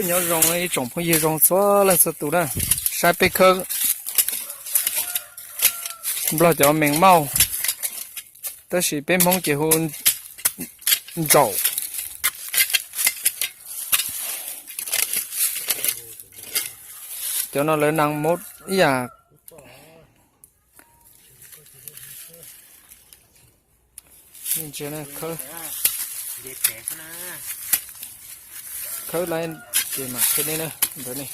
Nyob zoo ib tsoom phooj ywg zoo txhua leej txhua tus na, saib peb khawb Nplog cov mees mauj, tab sis peb Hmoob ces hu ntsaum. Cov no lawv nees mub ib yam. Khawb lawm ces mam qhia nej ntawd ne.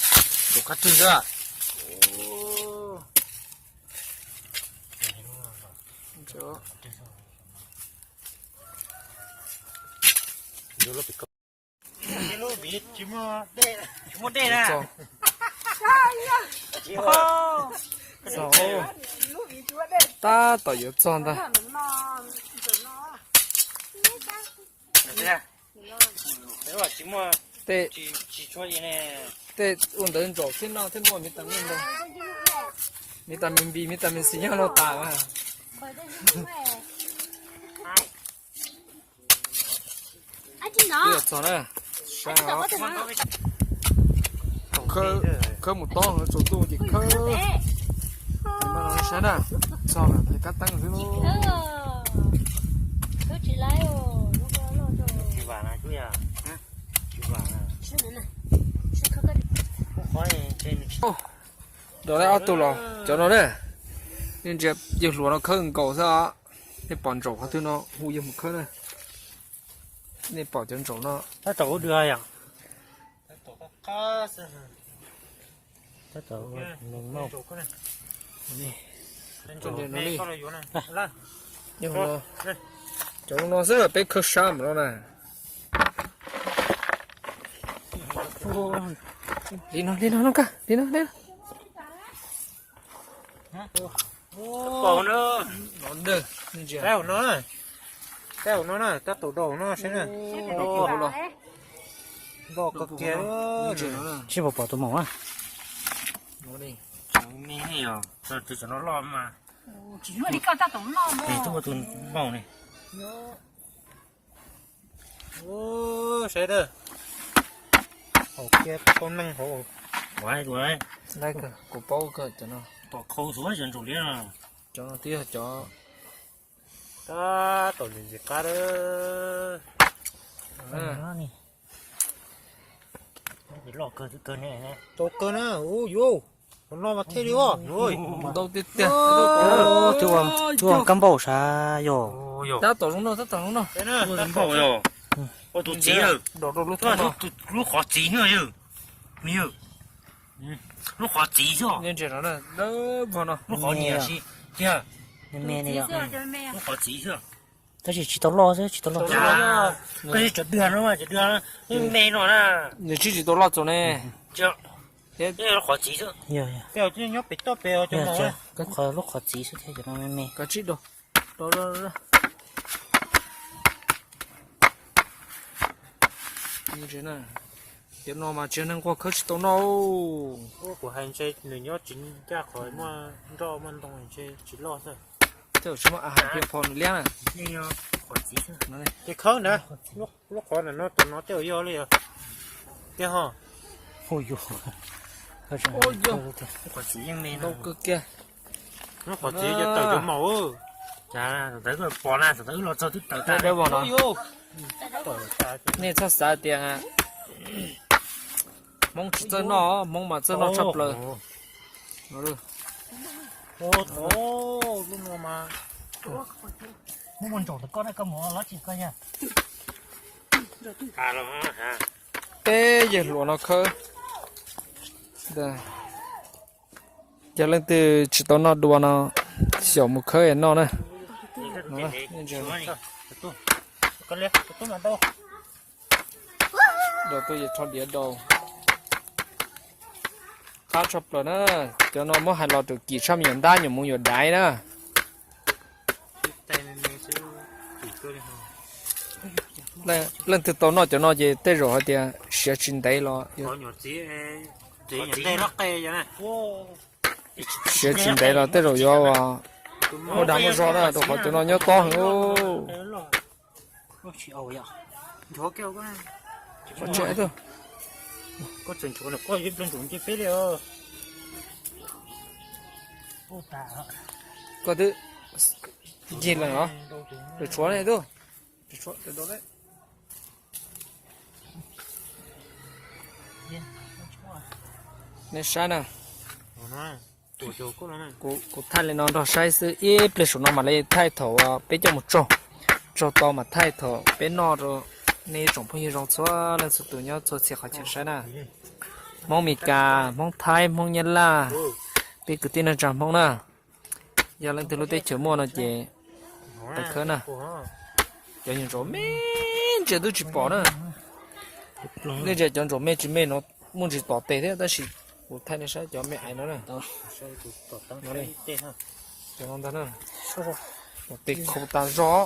Tab tom yuav txog ntag. Tej, tej ua ntawv ntsaum thiab no thiaj muaj vitamin ntau. Vitamin B, vitamin C nyob no tas mas. Twb yuav txog na, saib os. Khawb mus tob tsaus ntuj ces khawb. Saib na, txog lawm pem kab teeb xwb lauj. Dov lawm ob tug los cov no na. Nej ntsia yawg hluas no khawb nkaus xwb os. Nej pom ntsaum qhov twg no hu yawg mus khawb na. Nej pom cov ntsaum no. Cov no xwb peb khawb sab mus no na. Li no, li no, li no, li no. Tab hauv no, tab hauv no na, tab tom do hauv no saib na. Do kawg kiag. Tsis pom pom tus maum na. Twb ua tus maum ne. Saib da, hauv kiag tau neeg hauv. Kuv paub kawg cov no. Cov no twb yog cov tab tom ntxim ntxim qab. Tau kawg na, ua yuav, hauv no mas thiaj li os. Ntau tiag tiag. Twb ua kab npauj sav yog. Tab tom zoo no, tab tom zoo no. Ua tus txiv, lub qhov txiv xwb yog. Lub qhov txiv xwb. Lub qhov niam si tiag. Lub qhov txiv xwb. Tab sis tsis tau loj xwb, tsis tau loj. Koj tsis tau dwag no, tsis dwag me no na. Nws tsis tsis tau loj txaus ne. Lub qhov txiv xwb. Nyob pem toj pem os. Lub qhov txiv xwb thiab cov no me me. Koj tsis do. Cov no mas tsis yog neeg nquag khawb tsis tau noj. Kuv hais ntshe nws nyob tsis ncaj qhov muaj nroj muaj ntoo ntshe tsis loj xwb. Tej zaum tsis muaj a hais piam phom nws liab na. Ces khawb ntawd, lub qhov ntawm no tus no tej zaum yog li os. Tiag ho. Ntau kawg kiag. Lub qhov txiv ces tawm cov maum. Cas thaum ntawd pom na, thaum ntawd wb los txog twb tawm tag. Nej txhob xav tias Hmoob tsis txawj noj, Hmoob mas txawj noj tshaj plaws. Peb yawg hluas no khawb. Yog leej twg tsis tau noj dua no, xyaum mus khawb es noj na. Dau tuaj yog rho diav dau. Qab tshaj plaws na. Cov no muab hais los tus kim tshaj me nyuam ntab nyuam mus yuav daiv na. Leej twg tau noj cov no ces tej zaum hais tias siav tsis ntev los, siav tsis ntev los tej zaum yuav muaj dag muaj zog na, rau qhov cov no nyob tob heev. Nchuav kiag koj. Koj tseem nchuav, koj ib pliag nchuav nce peb li os. Koj twb ncig lawm os. Tshuav ne tub. Tshuav, nej saib na. Kuv thaij li no nrog saib xwb, ib pliag saum no mam li thaij thaum peb coj mus tsaug. Tsaug tau mas thaij thaum peb noj rau nej tsoom phooj ywg zoo txhua leej txhua tus nyob txhua txhia qhov chaw saib na. Hmoob Mes Kas, Hmoob Thaib, Hmoob Nyab Laj, peb kwv tij neej tsa Hmoob na. Yog leej twg lub teb chaws muaj no ces tau khawb na. Cov nyuam ntsaum me ntsis twb tsis pom na. Nej ntsia cov ntsaum me tsis me no muaj ntsis tom tes thiab tab sis kuv thaij nej saib cov me aiv no na. Cov no ntag na. Tom tes khau tas zog.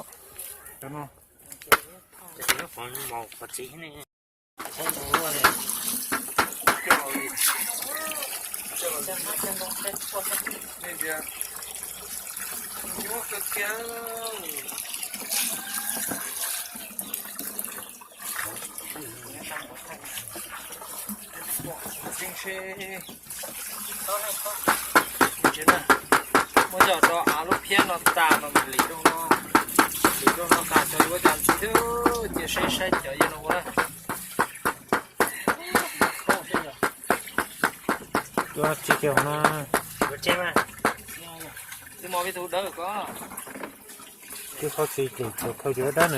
Muab coj rau av lub phiab no tas no mas lim rau no, lim rau no tas tso yuav cas ntxiv thiab. Cia saib saib cov yawg no ua na. Tsis kiag no. Twb mos peb tus dawb ko. Twb qhov tsis tseem txog khaws cov dawb na.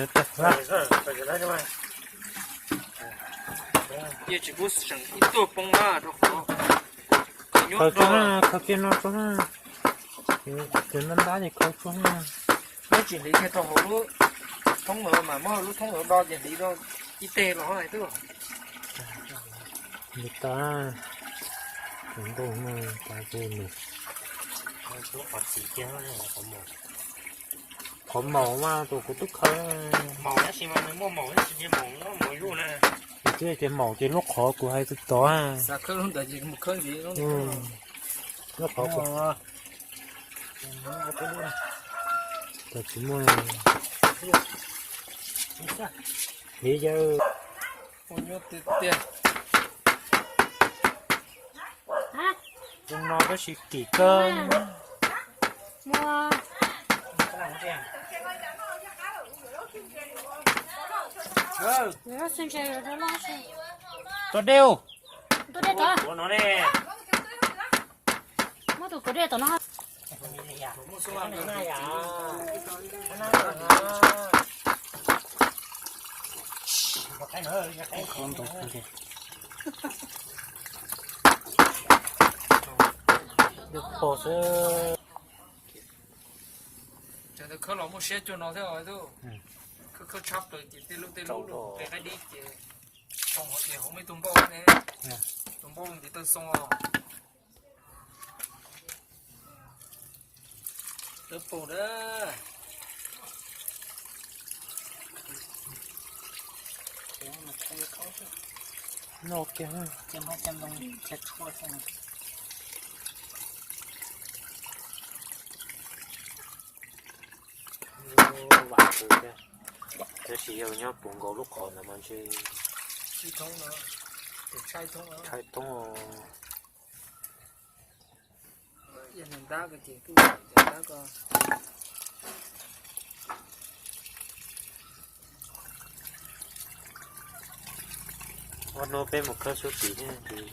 Yeej tsis pub seem ib tuag poob na rau qhov khaws tso na, khaws kiag no tso na. Cov ntab ntab ces khaws tso na. Muab tsis hliv kiag rau hauv lub thoob ntawd mas muab lub thoob ntawd do ces hliv rau ib teg los hauv twb. Nws tas, nws npau no tas ces nws qhov maum mas tus kuv twb khaws. Maum tab sis mas nws muaj maum tab sis ces maum muaj maum zuj na. Ces twb ces maum ces lub qhov kuv hais tsis tau. Xav khawb lub ntawd ces mus khawb ntxiv lub ntawd. Lub qhov kuv tsis muaj. Hliv yawg. Ua nyuaj tiag tiag. Tus no tab sis kim kawg. Tso dej. Muab tus kaus dej tom no. Pom xwb. Cov ntawd khawb los muaj siab cuag no thiab os tub. Khawb khawb tshab plaws ces tej lub tej lub qe qaib dib ces tsoo hauv ces hauv muaj ib tug npauj ne. Tus npauj ntiv taw xoo os. Dawb paug dab. Vam tus thiab, tab sis yog nyob puv nkaus lub qhov ntawd mas ntshe tshaib thoob. Ua no peb mus khawb sub tid thiab.